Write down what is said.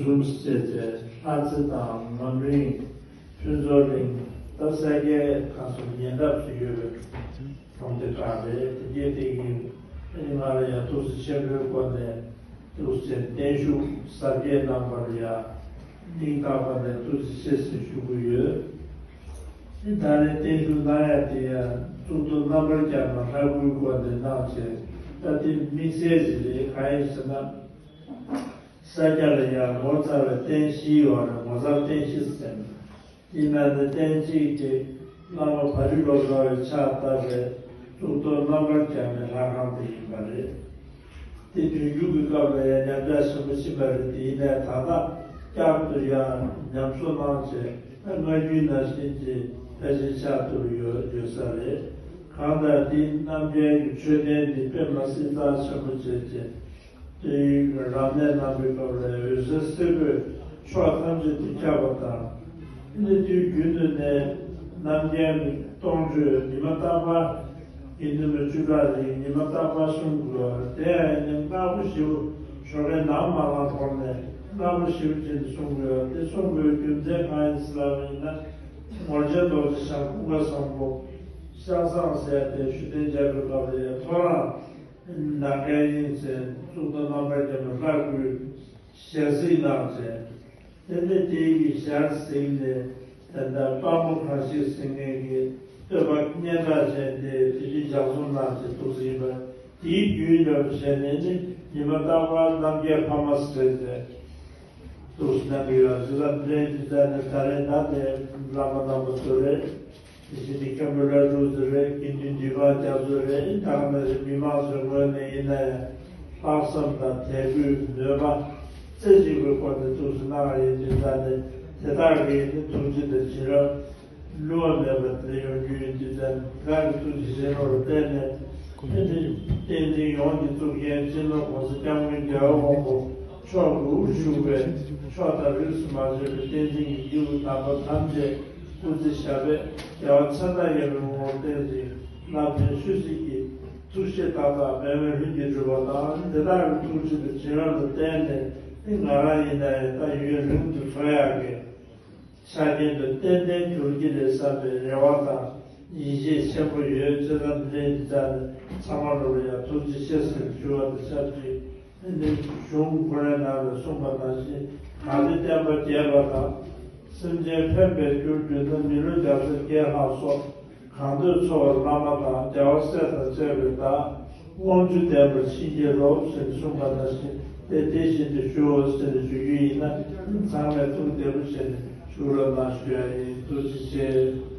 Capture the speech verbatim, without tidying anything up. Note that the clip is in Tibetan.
གསུམ་བཅས་ཏེ་ལྷ་རྩེ་དང་ངམ་རིང་། ཕུན་ཚོགས་གླིང་། ད་ས་སྐྱའི་ཁག་སོགས་ཉེ་འདབས་སུ་ཡོད་པའི་གྲོང་སྡེ་ཁག་རེད། དེ་གའི་སྟེང་གི་ང་ལ་ཡང་ཐུགས་རྗེ་ཆེན་པོའི་སྒོ་ནས་ཐུགས་རྗེ་བརྟན་བཞུགས་གཟབ་རྒྱས་གནང་བར་ཡང་སྙིང་ཐག་པ་ནས་ཐུགས་རྗེ་ཆེ་ཟེར་ཞུ་གི་ཡོད། ད་རེས་བརྟན་བཞུགས་གནང་ཡ་དེ་ཡང་གཙུག་ཏོར་རྣམ་པར་རྒྱལ་མ་ལྷ་སྐུའི་སྒོ་ནས་གནང་བྱས། ད་དེ་དམིགས་བསལ་ཞིག་རེད། གང་ཡིན་ཟེར་ན། ས་སྐྱ་ལ་ཡང་ངོ་མཚར་བའི་རྟེན་བཞི་ཡོད་རེད། ངོ་མཚར་རྟེན་བཞི་ཟེར། དེའི་ནང་ནས་རྟེན་གཅིག་དེ་བླ་མ་བ་རི་ལོ་ཙཱ་བས་ཕྱག་བཏབ་པའི་གཙུག་ཏོར་རྣམ་པར་རྒྱལ་མའི་ལྷ་ཁང་དེ་ཡིན་པ་རེད། དེ་བྱུང་རྒྱུ་གི་སྐབས་ལ་ཡང་ཉམས་ཆག་ཆེན་པོ་ཕྱིན་པ་རེད། དེ་ཡིན་ནའི་ད་ལྟ་བསྐྱར་དུ་ཡང་ཉམས་གསོ་གནང་བྱས། སྔ་རྒྱུན་ནང་བཞིན་གྱི་ཕལ་ཆེར་ཆགས་ཐུབ་ཡོད་ཡོད་ས་རེད། གང་ལྟར་དེ་རྣམ་རྒྱལ་གྱི་མཆོད་རྟེན་འདི་དཔེ་མ་སྲིད་རྩ་ཆེན་པོ་བྱས་བྱས། དེའི་རབ་གནས་གནང་བའི་སྐབས་ལ་འོད་ཟེར་སེར་པོས་ཕྱོགས་ཐམས་ཅད་དུ་ཁྱབ་པ་དང་། དེ་ནས་དུས་རྒྱུན་དུ་ནས་རྣམ་རྒྱལ་གྱི་སྟོང་མཆོད་ཉི་མ་རྟག་པར་དགེ་འདུན་པ་བཅུ་ཕྲག་རིང་ཉི་མ་རྟག་པར་གསུང་དགོས། དེ་ཡང་ནི་སྔ་པོ་ཞེ་པོ་ཞོགས་ཀའི་ནམ་མ་ལངས་གོང་ནས་སྔ་པོ་ཞེ་པོ་ཅིག་ཏུ་གསུང་དགོས། དེ་གསུང་དགོས་རྒྱུ་མཚན་གང་ཡིན་ཟེར་བ་ཡིན་ན། ངོར་ཆེན་རྡོ་རྗེ་འཆང་ཀུན་དགའ་བཟང་པོ་ཤར་བཟང་ཟེར་ཏེ་ཞུ་རྟེན་བཅའ་བའི་སྐབས་ལ་ཡང་ཐོ་རངས་ནམ་མཁའི་དབྱིངས་ཟེར་གཙུག་ཏོར་རྣམ་པར་རྒྱལ་མ་ལྷ་སྐུའི་ཞལ་གཟིགས་གནང་བྱས། དེ་ནས་དེའི་གི་ཞལ་གཟིགས་ནས་ད་ལྟ་དཔའ་མོ་གང་ཞིག་ཟེར་མཁན་གྱི་བསྟོད་པ་སྙན་གྲགས་ཅན་དེ་དེ་དུས་ལྗགས་རྩོམ་གནང་བྱས་འདུག་ཟིན་པ། དེའི་རྒྱུན་ལ་བྱས་ནས་ནི་ཉི་མ་རྟག་པར་རྣམ་རྒྱལ་འཕགས་མ་ཟེར་ཏེ་འདུག་ཟིན་གནང་གི་ཡོད། དེ་ལ་འདྲེན་གྱི་ད་ནི་ད་རེས་ད་དེ་བླ་མ་རྣམ་པ་ཚོ་རེད། དེ་བཞིན་དུ་མཁན་པོ་བླ་སྤྲུལ་ཚོ་རེད། དགེ་འདུན་འདུས་པ་རྒྱ་མཚོ་རེད། ད་ག་ནང་བཞིན་མི་མང་ཚོའི་ངོས་ནས་ཡིན་ན་ཡང་ལྷག་བསམ་དང་དད་གུས་མོས་པ་རྩེ་གཅིག་པའི་སྒོ་ནས་ཐུགས་སུ་གནང་བ་ཡིན་དུས་ཙང་ནས། དེ་དག་གི་ནི་ཐུགས་རྗེ་དང་བྱིན་རླབས་བསླུ་བ་མེད་པ་དེ་ཡོང་རྒྱུ་ཡིན་དུས་ཙང་ནས། དེ་དག་གི་ཐུགས་རྗེ་བྱིན་རླབས་ལ་བརྟེན་ནས་ཨེ་ནི་བསྟན་འཛིན་ཡོངས་ཀྱི་གཙུག་རྒྱན་སྤྱི་ནོར་༸གོང་ས་༸སྐྱབས་མགོན་རྒྱལ་བ་དབང་པོ་མཆོག་གི་དབུ་བཞུགས་པའི་མཆོག་དང་རིས་སུ་མ་ཆད་པའི་བསྟན་འཛིན་གྱི་སྐྱེས་བུ་དམ་པ་ཐམས་ཅད་སྐུ་ཚེ་ཞབས་པད་བདེ་བ་ཚེ་མཐའ་ཡས་པའི་ངོ་བོར་བརྟན་ཅིང་རླབས་ཆེན་ཆོས་སྲིད་ཀྱི་ཐུགས་བཞེད་མཐའ་དག་མེད་པའི་ལྷུན་གྱིས་གྲུབ་པ་དང་། དེ་དག་གི་ཐུགས་རྗེ་དང་བྱིན་རླབས་ལ་བརྟེན་ནས་ནི་ང་རང་ཡིན་ན་ཡང་ད་ཡུན་རིང་དུ་འཚོ་ཡག་གི་ཆ་རྐྱེན་དུ་ཏན་ཏན་འགྱུར་གྱི་རེད་བསམ་པའི་རེ་བ་དང་ཡིད་ཆེས་ཆེན་པོ་ཡོད། བྱས་ཙང་འདི་འདྲའི་འདི་ཙམ་ནས་ཚང་མ་ལོ་ལ་ཡང་ཐུགས་རྗེ་ཆེ་ཟེར་ཞུ་བ་དང་ཆབས་ཅིག་ཨེ་ནི་གཞུང་ཁོ་རའི་ནང་ལ་གསུངས་པ་ནང་བཞིན། གལ་ཏེ་བསྟན་པ་རྒྱས་པ་དང་། སེམས་ཅན་ཕན་པའི་རྒྱུར་གྱུར་ན། མི་ལོ་བརྒྱ་རྩ་བརྒྱད་ལྷག་སོགས། གང་འདོད་འཚོ་བར་བླ་མ་དང་། རྒྱལ་བ་སྲས་དང་བཅས་པའི་བདག་དབང་ཕྱུག་ལྡན་པར་བྱིན་གྱིས་རློབས་ཟེར་གསུངས་པ་ནང་བཞིན་ཏེ། དེ་བཞིན་དུ་ཞུའོ་ཟེར་ཞུ་རྒྱུ་ཡིན་ན། ཚང་མས་ཐུགས་བདེ་པོ་བྱས་ནས་བཞུགས་རོགས་གནང་ཞུ་ཡ་ཡིན། ཐུགས་རྗེ་ཆེ།